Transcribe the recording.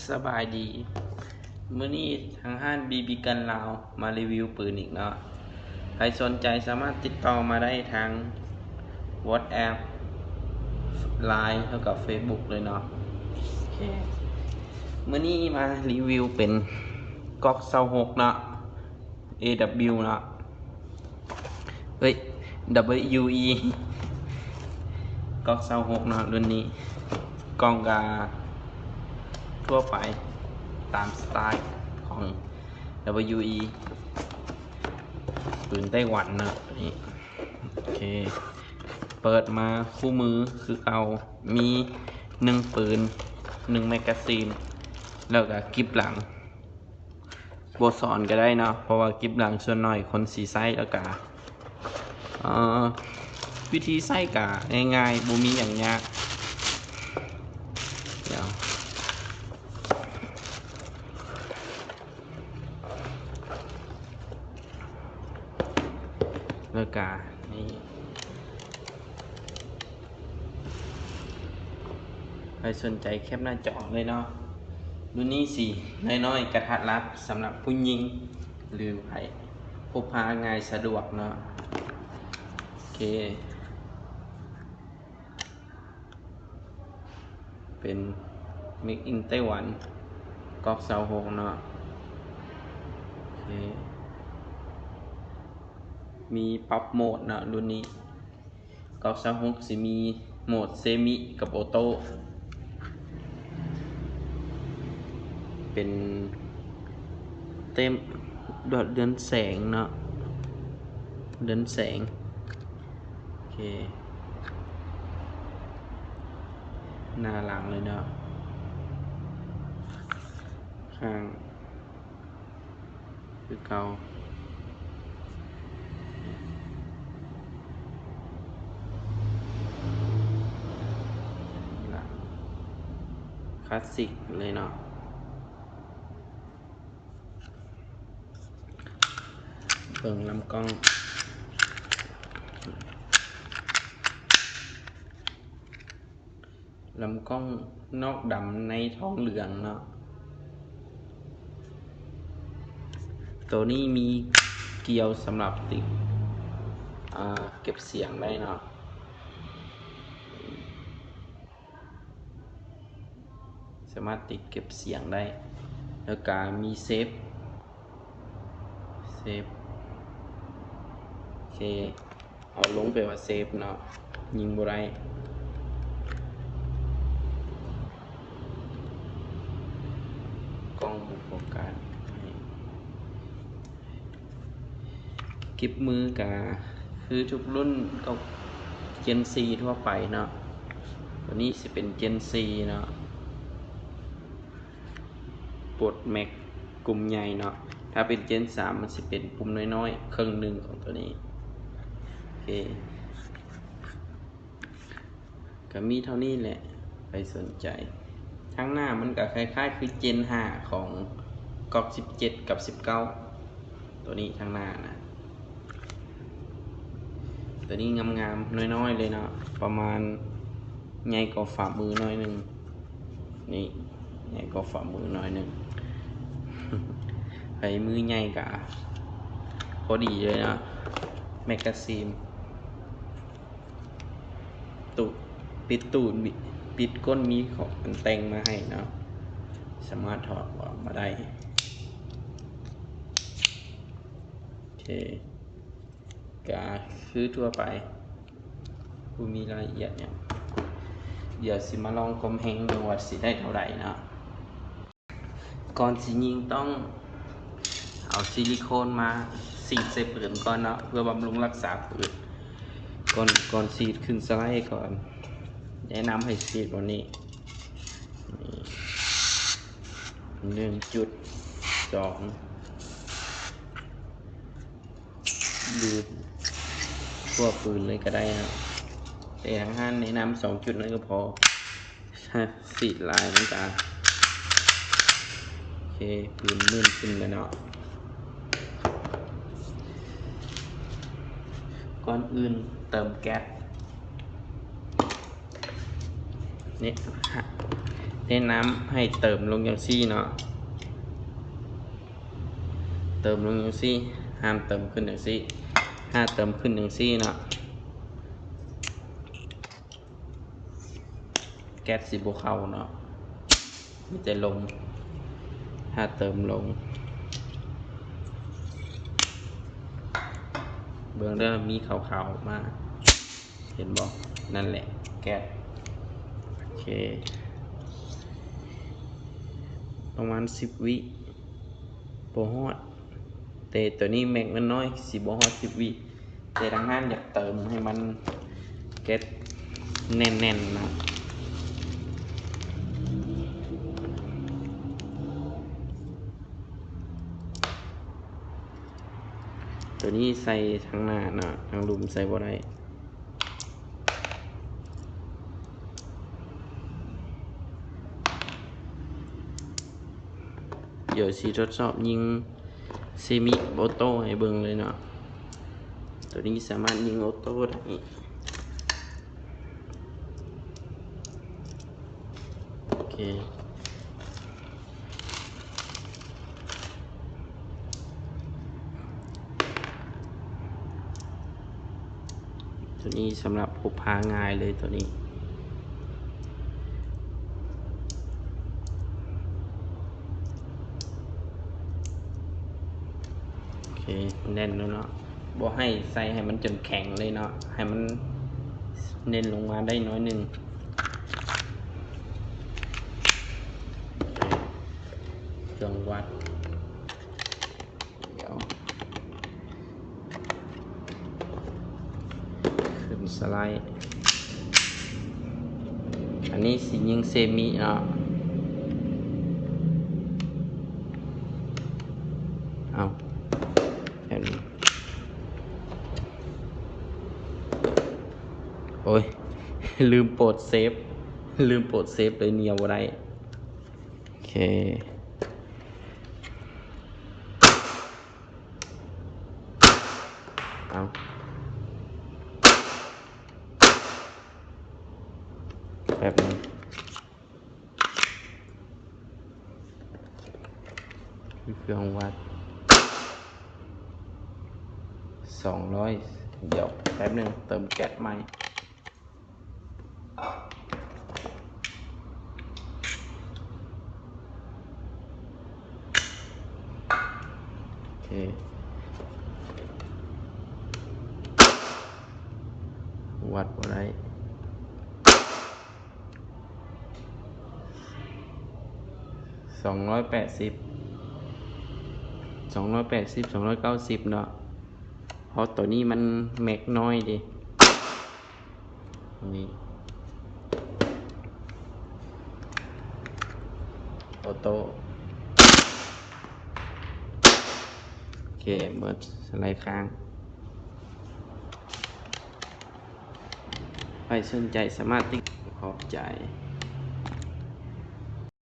ສະບາຍດີ ມື້ນີ້ທາງຮ້ານ ບີບີ ກັນລາວ ມາຣີວິວປືນອີກເນາະ. ໃຜສົນໃຈສາມາດຕິດຕໍ່ມາໄດ້ທາງ WhatsApp, Line ແລ້ວກໍ Facebook ເລີຍເນາະ. ໂອເຄ ມື້ນີ້ມາຣີວິວເປັນກອກຊາວຫົກເນາະ. ເອດັບເບິນຢູ ເນາະ ເອີຍ ດັບເບິນຢູອີ ກອກຊາວຫົກເນາະ ລຸ້ນນີ້. ກ່ອງກະທົ່ວໄປຕາມສະໄຕຂອງດັບເບິນຢູອີ ປືນໄຕ້ຫວັນເນາະ ນີ້. ໂອເຄ ເປີດມາຄູ່ມືຄືເກົ່າ ມີໜຶ່ງປືນ ໜຶ່ງແມັກກາຊີນ ແລ້ວກະກິບຫຼັງ. ບໍ່ສອນກໍໄດ້ເນາະ ເພາະວ່າກິບຫຼັງສ່ວນໜ້ອຍຄົນຊິໃຊ້. ແລ້ວກະ ເອີ ວິທີໃຊ້ກະງ່າຍໆ ບໍ່ມີຫຍັງຍາກ. ດຽວ ແລ້ວກະນີ້ ໃຜສົນໃຈແຄບໜ້າຈໍເລີຍເນາະ. ລຸ້ນນີ້ຊິນ້ອຍໆ ກະທັດລັດ ສຳລັບຜູ້ຍິງ ຫຼືໃຜພົກພາງ່າຍສະດວກເນາະ. ໂອເຄ ເປັນ made in Taiwan ກອກຊາວຫົກເນາະ. ໂອເຄ ມີປັບໂໝດເນາະ ລຸ້ນນີ້. ກອກຊາວຫົກຊິມີໂໝດເຊມິກັບໂອໂຕ້ ເປັນເຕັມດອກເດືອນແສງເນາະ ເດືອນແສງ. ໂອເຄ ໜ້າຫຼັງເລີຍເນາະ ຂ້າງ ຄືເກົ່າ ຄລາສສິກເລີຍເນາະ. ເບິ່ງລຳກ້ອງ. ລຳກ້ອງນອກດຳໃນທ້ອງເຫຼືອງເນາະ. ໂຕນີ້ມີກ່ຽວສຳລັບຕິດ ອ່າ ເກັບສຽງໄດ້ເນາະ ສາມາດຕິດເກັບສຽງໄດ້ ແລ້ວກະມີເຊຟ ເຊຟ ໂອເຄ ເອົາລົງໄປວ່າເຊຟເນາະ ຍິງບໍ່ໄດ້ ກ້ອງບໍ່ໂຟກັສ. ກິບມືກະຄືທຸກລຸ້ນ ກໍເຈັນສີ່ທົ່ວໄປເນາະ ໂຕນີ້ຊິເປັນເຈັນສີ່ເນາະ. ປົດແມັກກຸ່ມໃຫຍ່ເນາະ ຖ້າເປັນເຈັນສາມມັນຊິເປັນປຸ່ມນ້ອຍໆ ເຄິ່ງໜຶ່ງຂອງໂຕນີ້. ໂອເຄ ກະມີເທົ່ານີ້ແຫຼະ ໃຜສົນໃຈ. ທາງໜ້າມັນກະຄ້າຍໆຄືເຈັນຫ້າຂອງກອກສິບເຈັດກັບສິບເກົ້າ ໂຕນີ້ທາງໜ້ານະ. ໂຕນີ້ງາມໆ ນ້ອຍໆເລີຍເນາະ ປະມານໃຫຍ່ກວ່າຝ່າມືໜ້ອຍໜຶ່ງ ນີ້ ໃຫຍ່ກວ່າຝ່າມືໜ້ອຍໜຶ່ງ ໃຜມືໃຫຍ່ກະພໍດີເລີຍເນາະ. ແມັກກາຊີນ ຕູ້ ປິດຕູ້ ປິດກົ້ນມີຂອງອັນແຕ່ງມາໃຫ້ເນາະ ສາມາດຖອດອອກມາໄດ້. ໂອເຄ ກະຄືທົ່ວໄປ ບໍ່ມີລາຍລະອຽດຫຍັງ. ດຽວຊິມາລອງຄວາມແຮງເບິ່ງວ່າຊິໄດ້ເທົ່າໃດເນາະ. ກ່ອນຊິຍິງຕ້ອງເອົາຊິລິໂຄນມາສີດໃສ່ປືນກ່ອນເນາະ ເພື່ອບຳລຸງຮັກສາປືນ ກ່ອນ ກ່ອນສີດຂຶ້ນສະໄລກ່ອນ ແນະນຳໃຫ້ສີດບ່ອນນີ້ ນີ້ ໜຶ່ງຈຸດສອງ ຫຼືທົ່ວປືນເລີຍກໍໄດ້ເນາະ ແຕ່ທາງຮ້ານແນະນຳສອງຈຸດນັ້ນກໍພໍ ສີດຫຼາຍມັນກະ ໂອເຄ ປືນມື່ນຂຶ້ນແລ້ວເນາະ. ກ່ອນອື່ນເຕີມແກັດ ນີ້ ຫາ ແນະນຳໃຫ້ເຕີມລົງຈັ່ງຊີ້ເນາະ ເຕີມລົງຈັ່ງຊີ້ ຫ້າມເຕີມຂຶ້ນຈັ່ງຊີ້ ຫ້າມເຕີມຂຶ້ນຈັ່ງຊີ້ເນາະ ແກັດຊິບໍ່ເຂົ້າເນາະ ມີແຕ່ລົງ ຖ້າເຕີມລົງ ເບິ່ງເດີ ມີຂາວໆອອກມາ ເຫັນບໍ່? ນັ້ນແຫຼະແກັດ ໂອເຄ ປະມານສິບວິ ບໍ່ຮອດ ແຕ່ໂຕນີ້ແມັກມັນນ້ອຍ ຊິບໍ່ຮອດສິບວິ ແຕ່ທາງຮ້ານຢາກເຕີມໃຫ້ມັນແກັດແໜ້ນໆນະ ໂຕນີ້ໃສ່ທາງໜ້າເນາະ ທາງລຸ່ມໃສ່ບໍ່ໄດ້ ດຽວຊິທົດສອບຍິງເຊມິໂອໂຕ້ໃຫ້ເບິ່ງເລີຍເນາະ ໂຕນີ້ສາມາດຍິງໂອໂຕ້ໄດ້ ໂອເຄ ໂຕນີ້ສຳລັບພົກພາງ່າຍເລີຍໂຕນີ້ ໂອເຄ ແໜ້ນແລ້ວເນາະ ບໍ່ໃຫ້ໃສ່ໃຫ້ມັນຈົນແຂງເລີຍເນາະ ໃຫ້ມັນເໜັນລົງມາໄດ້ໜ້ອຍໜຶ່ງ ເຄື່ອງວັດ ດຽວ ຂຶ້ນສະໄລ ອັນນີ້ຊິຍິງເຊມິເນາະ ເອົາ ແບບນີ້ ໂອ້ຍ ລືມໂປດເຊບ ລືມໂປດເຊບເລີຍ ໜຽວບໍ່ໄດ້ ໂອເຄ ເອົາ ແປັບໜຶ່ງ ເຄື່ອງວັດ ສອງຮ້ອຍ ດຽວ ແປັບໜຶ່ງ ເຕີມແກັດໃໝ່. ໂອເຄ ວັດບໍ່ໄດ້ ສອງຮ້ອຍແປດສິບ ສອງຮ້ອຍແປດສິບ ສອງຮ້ອຍເກົ້າສິບເນາະ ເພາະໂຕນີ້ມັນແມັກນ້ອຍເດ້ ນີ້ ໂອໂຕ້ ໂອເຄ ໝົດ ສະໄລຄ້າງ ໃຜສົນໃຈສາມາດຕິດ ຂອບໃຈ.